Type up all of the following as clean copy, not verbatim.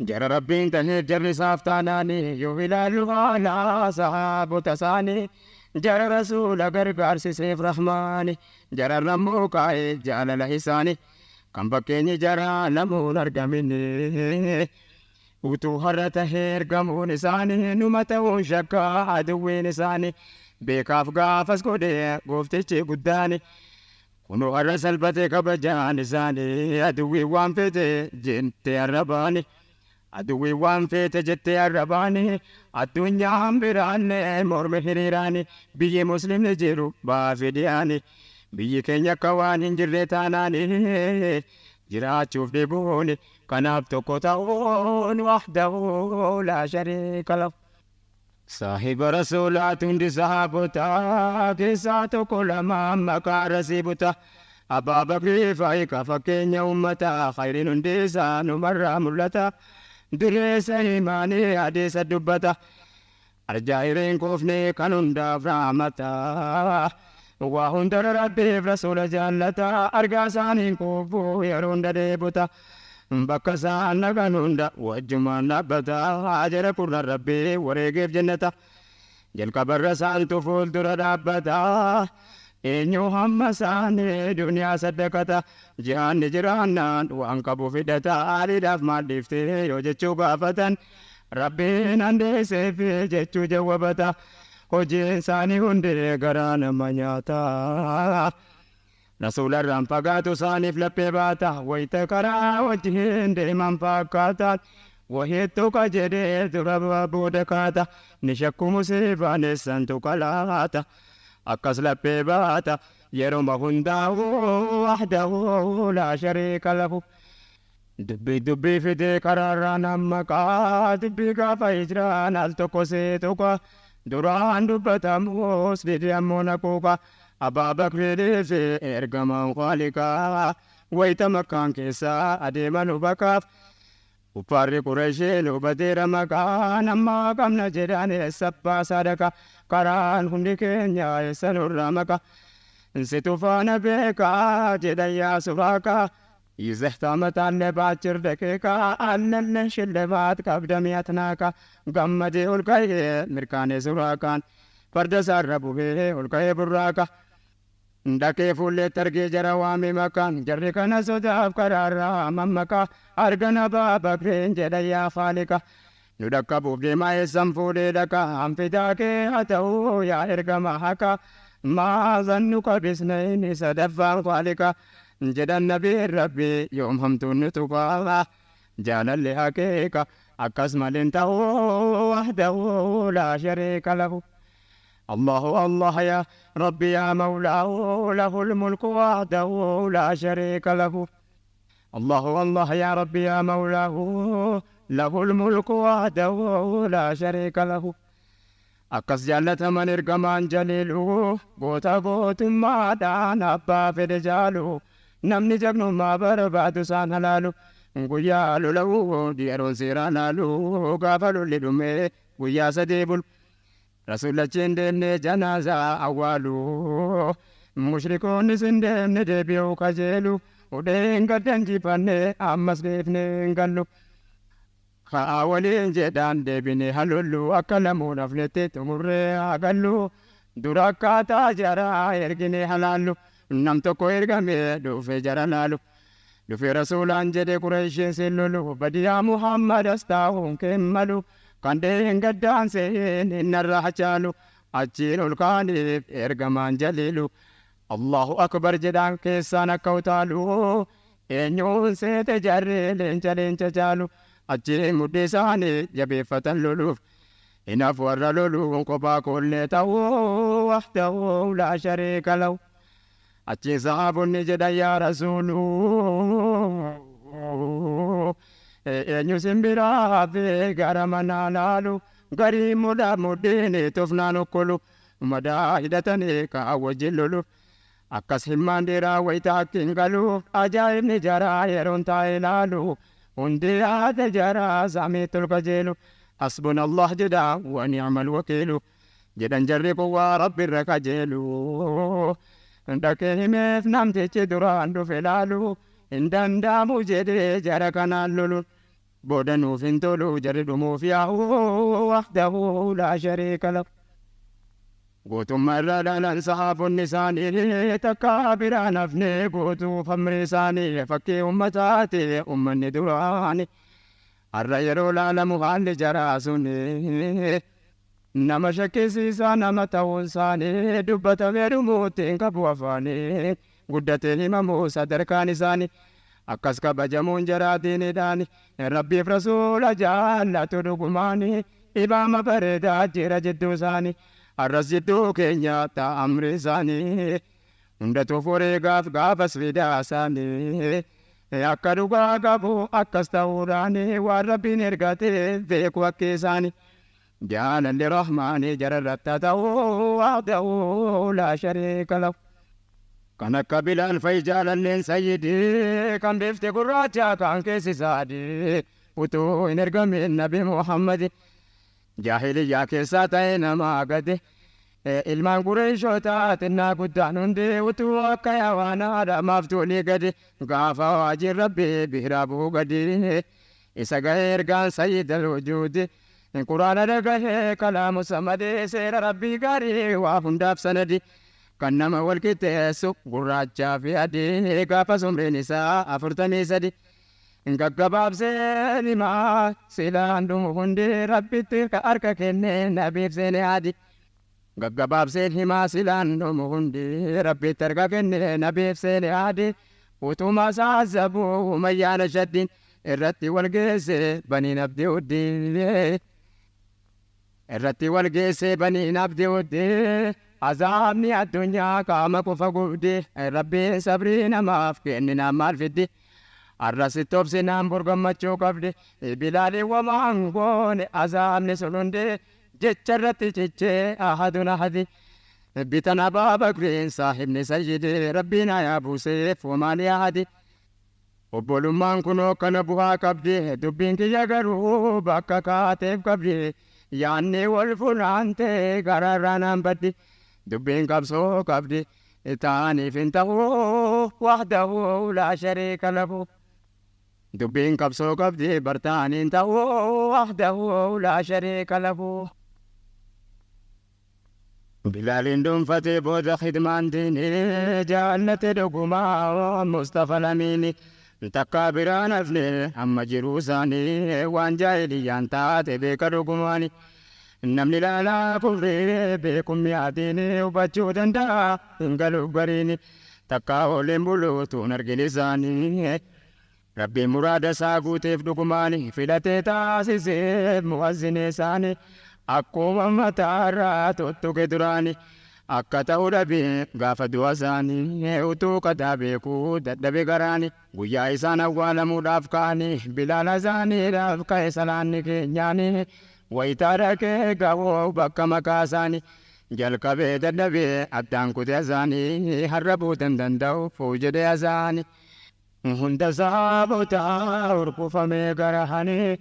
Jara Rabbiin taheef jarri isaaf taanaani yoo ilaallu haala sahaabota isaanii jara Rasuula gargaarsiseef Rahmaani jararra immoo kaa'e jaalala isaanii kan fakkeenyi jaraa lamuun argamini utuu har'a tahee ergamuun isaanii numa ta'uun shakkaa aduwwiin isaanii beekaaf gaafas godhe gooftichi guddaani Kunoo har'a salphate kabajaan isaanii aduwwiin waan feete jette arrabaani aduwwiin waan feete jette arrabaani addunyaan biraallee morme hiriiraani biyyi muslimni jiru baafi dhiyaani biyyi keenya akka waan hin jirre taanaani jiraachuuf dheebuuni kanaaf tokko ta'uun wahdahu laa shariika lahu. Saahiba Rasuulaati hundi sahaabotaa keessaa tokko lamaan maqaa rasii buta. Abbaa Bakrii fa'i ka fakkeenya ummataa khayriin hundi isaa numarraa mul'ata. Dureessa iimaanii hadiisa dubbata. Arjaa hireen kuufne kan hundaaf rahmata. Waa hundarra Rabbiif Rasuula jaallata. Argaa isaaniin quufu yeroo hunda dheebota. Bakka isaan dhaqan hunda wajjumaan dhaabbata. Jara kurnan Rabbi wareegeef jannata. Jalqabarra isaantu fuuldura dhaabbata. Eenyu hamma isaanii duniyaa saddaqata. Jihaanni jiraannaan waan qabu fidata. Aaliidhaaf maal dhiiftee yoo jechuu gaafatan. Rabbiin andeesseef jechuu jawwabata. Hojiin isaanii hundi garaa nama nyaata. Rasuularraan fagaatu isaaniif laphee baata. Wayta karaa wajjiin deeman fakkaata. Wahii tuqa jedhee dura booda kaata. Ni shakku musiibaan eessantu qalaata. Akkas laphee baata yeruma hundaa'u wahdahu laa shariika lahu. Dubbii dubbii fidee karaarraa nan maqaa dubbii gaafa hijraan al tokko see tuqa duraan dubbatamus dide ammoo na quuqa Abaa Bakriinii fi ergamaan Khaaliqaa wayta Makkaan keessa adeemanu baqaaf Kuffaarri Qurayshii nu badeera maqaa nammaa qabna jedhaan eessa baasaa dhaqa karaan hundi keenya eessa nurraa maqa situ faana beekaa jedhan yaa Suraaqa ይዘህ ታመጣለህ በአጭር ደቂቃ አለልህ ሽልማት qabda mi'atnaaka gammadee ol ka'ee mirkaanee Suraaqaan farda isaarra bu'ee ol ka'ee burraaqa dhaqee fuulleetti argee jara waame maqaan jarri kana sodaaf karaarraa mammaqa argan Abaa Bakriin jedha yaa Khaaliqa nu dhaqqabuuf deemaa eessan fuudhee dhaqa hanfidaa kee haa ta'uu yaa ergama haqa maa zannuka bisnayni sadaffaan Khaaliqa jedhan nabiin Rabbii yoom hamtuun nu tuqaa jaalalli haqiiqa akkas malee hin ta'u wahdahu laa shariika lahu. Allahu Allah ya Rabbi ya Mawlaahu lahul mulku wahdahu laa shariika lahu. Allahu Allah ya Rabbi ya Mawlaahu lahul mulku wahdahu laa shariika lahu. Akkas jaallataman ergamaan jaliilu goota gootummaadhaan abbaa fedhe jaalu namni jagnummaa barbaadu isaan halaalu guyyaa lola Uhud yeroon seeraan haalu gaafa lolli dhume guyyaa sadii bulu Rasuulli achi hin deemne janaazaa awwaalu mushrikoonnis hin deemne deebi'uu kajeelu udheen gadda injifanne ammas dhiifne hin gallu. Ka'aa waliin jedhaan deebinee haa lollu akka lamuu hin hafnetti xumurree haa gallu dura akkaataa jaraa erginee haa laallu nam tokko ergamee dhufee jara laalu dhufee rasuulaan jedhe qureeshiin sin lolu badiyaa Muhammad as taa'uun kee hin malu kan dheengaddaan seen innarra hachaalu achiin ol kaaniif ergamaan jaliilu Allahu akbar jedhaan keessaan akka utaalu eenyuun seete jarri leenca leenca caalu achiin mudhii isaanii jabeeffatan loluuf hin hafu warra loluun kophaa koollee ta'uu wahdahu laa shariika lahu achiin sahaabonni jedhan yaa rasuuluu eenyu sin biraa hafee gara manaa laalu garii mudhaa mudhiin tufnaan okkolu madaa hidhatanii kaan wajjin loluuf akkas himmaan dhiiraa wayita akki hin galu ajaa'ibni jaraa yeroon taa'ee ilaalu hundi yaada jaraa samiitti ol qajeelu hasbuna Allah jedha wa ni'mal wakiilu jedhan jarri kun waa rabbi irra qajeelu dhaqee himeef namtichi duraan dhufe laalu hin danda'amu jedhee jara kanaan loluun. Booda nuuf hin tolu jarri dhumuuf yaa'u wahdahu laa shariika lahu. Gootummaa irraa dhaalan sahaabonni isaanii takkaa biraan hafne guutuuf amri isaanii fakkii ummataati ummanni duraani. Har'a yeroo laalamu haalli jaraa suni nama shakkisiisaa nama ta'uun isaanii dubbatamee dhumuutti hin qabu afaanii guddatee himamu sadarkaan isaanii akkas kabajamuun jaraa diiniidhaani Rabbiif rasuula jaallatu dhugumaani imaama bareedaa jira jidduu isaanii har'as jidduu keenya ta'a amri isaanii hundatuuf wareegaaf gaafas fidaa isaanii akka dhugaa qabu akkas ta'uudhaani waan Rabbiin ergate beeku akki isaanii jaalalli rahmaanii jara irratti haa ta'u wahdahu laa shariika lahu. Kan akka Bilaal fa'i jaalalleen sayyidii kan bifti gurraacha kan keessi saadii utuu hin ergamin Nabi Muhammadi jaahiliyyaa keessaa ta'e namaa gadi ilmaan Qureeshotaa xinnaa guddaan hundi utuu akka yawaanaadha maaf tuulii gadi gaafa waajiin Rabbii biraa bu'u gadi isa gahee ergaan sayyidal wujuudi Quraana dhagahee kalaamu samadii seera Rabbii gaarii waa hundaaf sanadi kan nama wal qixxeessu gurraachaa fi adii gaafas umriin isaa 43 gaggabaabsee himaa silaan dhumu hundi Rabbitti harka kennee nabiif seene adi gaggabaabseen himaa silaan dhumu hundi Rabbitti harka kennee nabiif seene adi utuma saasabuu umayyaana shaddiin irratti wal geesse baniin abdii uddii irratti wal geesse baniin abdii uddii azaabni addunyaa qaama qofa gubdi Rabbiin sabrii namaaf kenninaan maal fiddi har'a sitti obsinaan bor gammachuu qabdi Bilaaliin wamaan goone azaabni sun hundi jecha irratti cichee ahadun ahadi bitan Abaa Bakriin saahibni sayyidi Rabbiin ayaa buuseef wamaan ahadi. Obbolummaan kunoo kana bu'aa qabdi dubbiin kiyya garuu bakka kaateef qabdi yaanni wal funaante gararraa naan baddi dubbiin qabsoo qabdi taaniif hin ta'u wahdahu laa shariika lahu. Dubbiin qabsoo qabdi bartaaniin hin ta'u wahdahu laa shariika lahu. Bilaaliin dhuunfatee booda khidmaan diinii jaallate dhugumaa Mustafa Lamiini takkaa biraan hafne amma jiruu isaanii waan jaahiliyyaan taate beeka dhugumaani namni laalaa kufrii beekummi diinii hubachuu danda'a hin galuuf gariini takkaa ooleen buluutuun argin isaanii Rabbiin muraada isaa guuteef dhugumaani filatee taasiseef mu'azzinee isaanii akkuma mataarraa tuttuqe duraani akka ta'u dhabee gaafa du'a isaanii utuu qadaa beekuu dadhabe garaani guyyaa isaan awwaalamuudhaaf ka'anii Bilaal azaaniidhaaf ka'e salaanni keenyaani wayitaa dhaqee ga'uu bakka maqaa isaanii jalqabee dadhabee addaan kute azaanii har'a buutan danda'u fuujedhe azaanii. Hunda sahaabotaa hurkufamee garahanii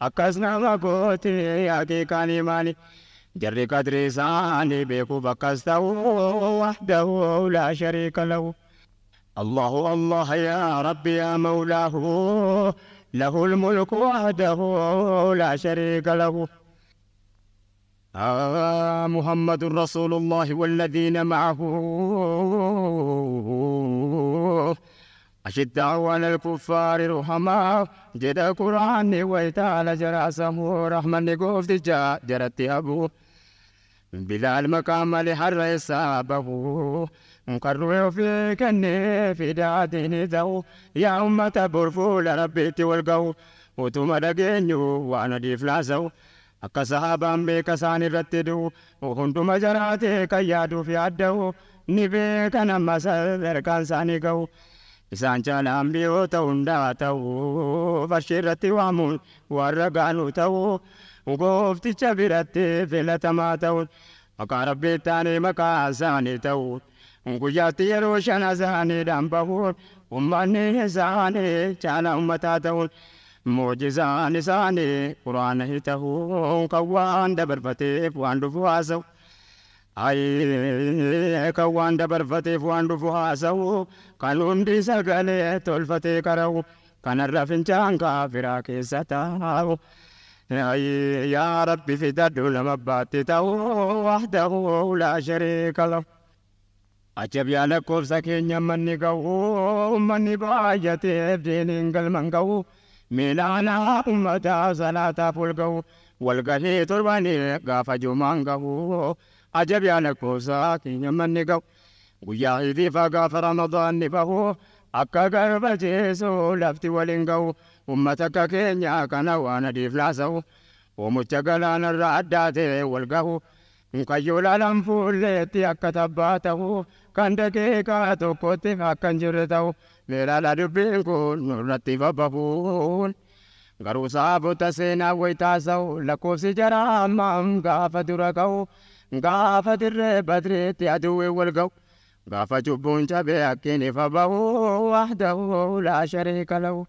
akkas nama gooti haqiiqaan imaani jarri qadrii isaanii beekuuf akkas ta'u wahdahu laa shariika lahu. Allahu Allah yaa Rabbi yaa Mawlaahu lahul mulku wahdahu laa shariika lahu. محمد رسول الله والذين معه أشداء على الكفار رحماء جد قرآن ويتعالى جراسه رحمن قفت جا جرت أبو بلال مقام لحر سابه قروا في كني في دادين ذو يا أمة برفول ربيت والقو وتم دقينيو وانا دي فلاسو akka sahaabaan beeka isaan irratti du'u hunduma jaraate kan yaaduuf yaadda'u ni beekan amma sadarkaan isaanii ga'u isaan caalaan biyyoota hundaa ta'u farshii irratti waamuun warra gaanu ta'u goofticha biratti filatamaa ta'u maqaa Rabbii taanee maqaa isaanii ta'u guyyaatti yeroo shan isaaniidhaan bahuun ummanni isaanii caalaa ummataa ta'uun mu'jizaan isaanii quraana ta'uu kan waan dabarfateef waan dhufu haasa'u. Kan waan dabarfateef waan dhufu haasa'u kan hundi sagalee tolfatee qara'u Kanarra fincaan kaafiraa keessa taa'u. Yaa Rabbi fidadhu nama baatti ta'u wahdahu laa shariika lahu. Ajab yaa lakkoofsa keenya manni ga'u, manni baay'ateef diiniin galman ga'u, miilaanaa ummataa salaataaf wal ga'u, walgahii torbanii gaafa jumaan ga'u. Ajab yaa lakkoofsa keenya manni ga'u, guyyaa idiifaa gaafa Ramadaanni bahu, akka garba ciisu lafti waliin ga'u, ummata akka keenya kana waan adiif laasa'u, oomucha galaanarra addaatee wal gahu, kayyoo laalaan fuulleetti akka tabbaa ta'u, kan daqiiqaa tokkotti akka hin jirre ta'u, meelaala dubbiin kun nurratti babbahuun. Garuu saabota seenaa wayitaasa'u, lakkoofsi jaraa ammaam gaafa dura ka'u, gaafa dirree Badriitti aduwwiin wal ga'u, gaafa cubbuun cabee akkiin ifa bahu wahdahu laa shariika lahu.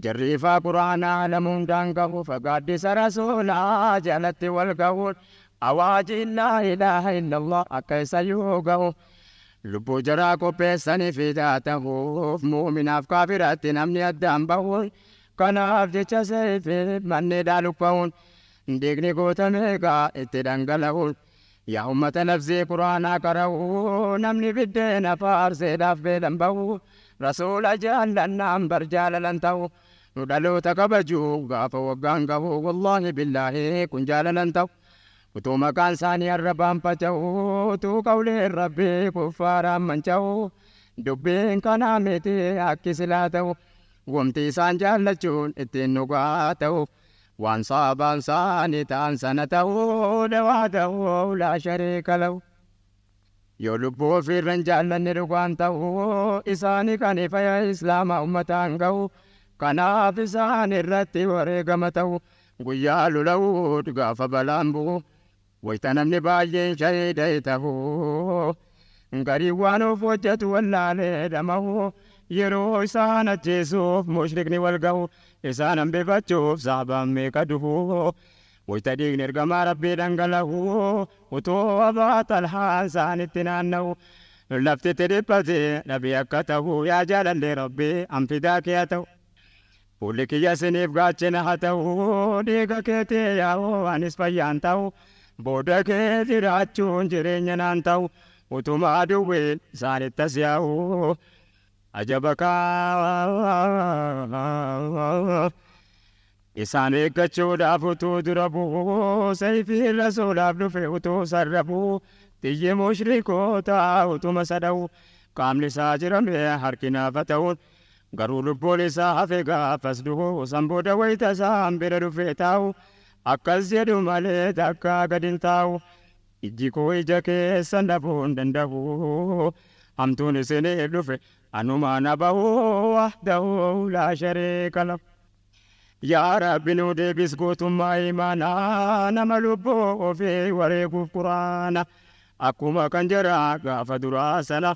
Jarri ifaa Qur'aanaa lamuun daanga'u, fagaaddisa rasuulaa jalatti wal ga'uun, awaajiin laa ilaaha illallah akka isayyuu ga'u, lubbuu jaraa qopheessanii fidaa ta'uuf muuminaaf kaafiratti namni addaan bahuun, kanaaf jecha seeyfii manneedhaa lukka'uun, dhiigni goota meeqaa itti dhangala'uun, yaa ummata labsii Qur'aanaa qara'u, namni biddeena faarseedhaaf beelan bahu, rasuula jaallannaan bar jaalalan ta'u, nu dhaloota kabaju gaafa waggaan gahu, wallaahi billaahi kun jaalalan ta'u. Utuu maqaan isaanii arrabaan faca'u, utuu qawleen Rabbii kuffaaraan manca'u, dubbiin kanaa miti akki silaa ta'u, wamti isaan jaallachuun ittiin dhugaa ta'u, waan saabaan isaanii ta'an sana ta'uu, dawaa ta'uu laa shariika lahu. Yoo lubbuu ofiirra hin jaallanne dhugaan ta'u, isaanii kan ifa Islaamaa ummataan ga'u, kanaaf isaan irratti wareegama ta'u, guyyaa lola Uhud gaafa balaan bu'u, wayita namni baay'een shahiida ta'u, garii waan of hojjetu wallaalee dhama'u, yeroo isaan ajjeesuuf mushrikni wal ga'u, isaan hambifachuuf saabaan meeqa du'u, wayita dhiigni ergamaa Rabbii dhangala'u, utuu Abaa Talhaan isaanitti naanna'u, laftitti dhiphate dhabii akka ta'u, yaa jaalallee Rabbii anfidaa kee haa ta'u. Fuulli kiyya isiniif gaachena haa ta'u, dhiiga keetii yaa'u anis fayyaan ta'u, booda kee jiraachuun jireenya naan ta'u, utuma aduwwiin isaanitti as yaa'u. Ajaba kaa isaan eeggachuudhaaf utuu dura bu'u, sayfiin rasuulaaf dhufe utuu sarrabu, xiyyi mushrikoota utuma sada'u, qaamni isaa jirame harki naafa ta'uun, garuu lubbuun isaa hafe gaafas du'u, san booda wayita isaan bira dhufee taa'u, akkas jedhu malee takkaa gad hin taa'u. Ijji koo ija keessan dhabuu hin danda'u, hamtuun isiniif dhufe anumaan abahu wahdahu laa shariika lahu. Yaa Rabbi nu deebis gootummaa imaanaa, nama lubbuu ofii wareeguuf Qur'aana, akkuma kan jaraa gaafa duraa sana.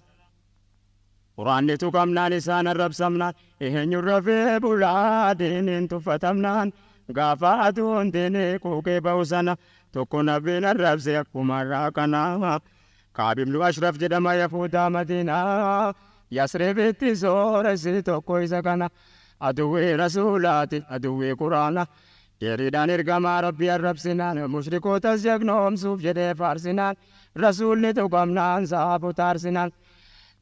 Qur'aanni tuqamnaan isaan arrabsamnaan, eenyuun rafee bulaa diiniin tuffatamnaan, gaafa aduun diinii quuqee ba'u sana, tokko nabiin arrabse akkuma irraa kana. Kaab ibnu Ashraf jedhama Yahudaa Madiinaa, Yasribitti sooressi tokko isa kana, aduwwii rasuulaati aduwwii Qur'aana, dheeriidhaan ergamaa Rabbii arrabsinaan, mushrikootas jagnoomsuuf jedhee faarsinaan, rasuulli tuqamnaan saafu taarsinaan,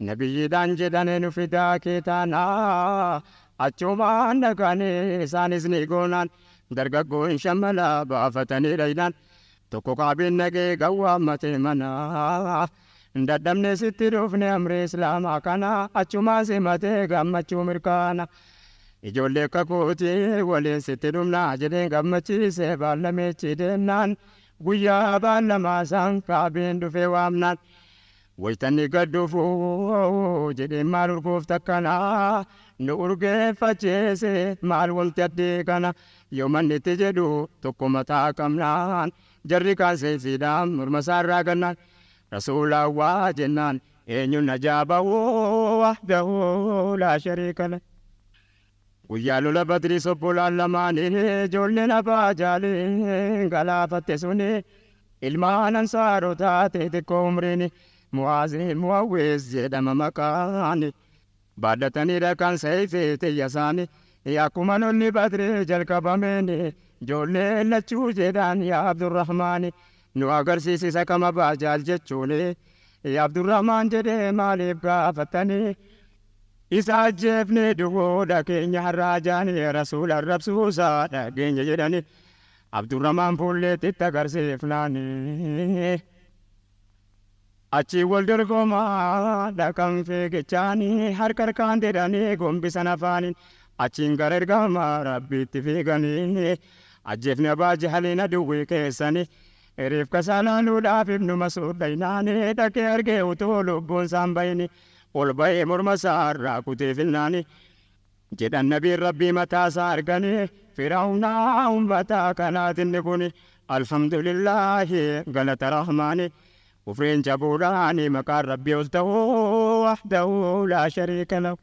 nabiyyiidhaan jedhanii nu fidaa kee taanaa, achumaan dhaqanii isaanis ni goonaan, dargaggoon shammala baafatanii dhaynaan, tokko Kaabiin dhaqee gawwaammatee mana, dadhabne sitti dhufne amri Islaamaa kana, achumaan simatee gammachuu mirkaana. Ijoollee akka kootii waliin sitti dhumnaa jedheen gammachiise baallameechi deemnaan, guyyaa baallamaa isaan Kaabiin dhufee waamnaan, waytanni gad dhufu jedheen maal urgoofta akkanaa, nu urgeeffachiise maal wanti addee kana, yoo manni itti jedhu tokko mataa qabnaan, jarri kaan seefiidhaan morma isaarraa gannaan, rasuulaan waa jennaan eenyuun najaa bahu wahdahu laa shariika lahu. Guyyaa lola Badrii obbolaan lamaanii, ijoolleen Abaa Jaalii galaafatte suni, ilmaan ansaarotaa xixiqqoo umriin, Mu'aazii Mu'awwiz jedhama maqaani. Baadhatanii dhaqan sayfii tiyya isaanii. Akkuma lolli Badrii jalqabameen ijoollee lachuu jedhaan, "Yaa Abdurrahmaani, nu agarsiisisa kama baajaal" jechuuni. Abdurrahmaan jedhee, "Maaliif gaafatanii? Isa ajjeefne duwwoodha keenya har'aa jaanii rasuula arrabsuusaa dhageenya" jedhani. Abdurrahmaan fuulleetti itti agarsiifnaani. Achi wal dorgomaa dhaqan fiigichaanii, harka harkaan jedhanii gombisan afaaniin. Achiin gara ergamaa Rabbiitti fiiganii, "Ajjeefne Abaa Jahaliin aduwwii keessanii." Reefka isaa laaluudhaaf Ibnu Masuud dhaynaanii dhaqee argee, utuu lubbuun isaan bayini ol ba'ee morma isaa irraa kutee finnaani. Jedhan nabiin Rabbii mataa isaa arganii, "Firaa'unaa ummata kanaatinni kun." Alhamdulillaahi, galata Rahmaani. Kufriin jabuudhaani maqaan Rabbii ol ta'uu, wahdahu laa shariika lahu.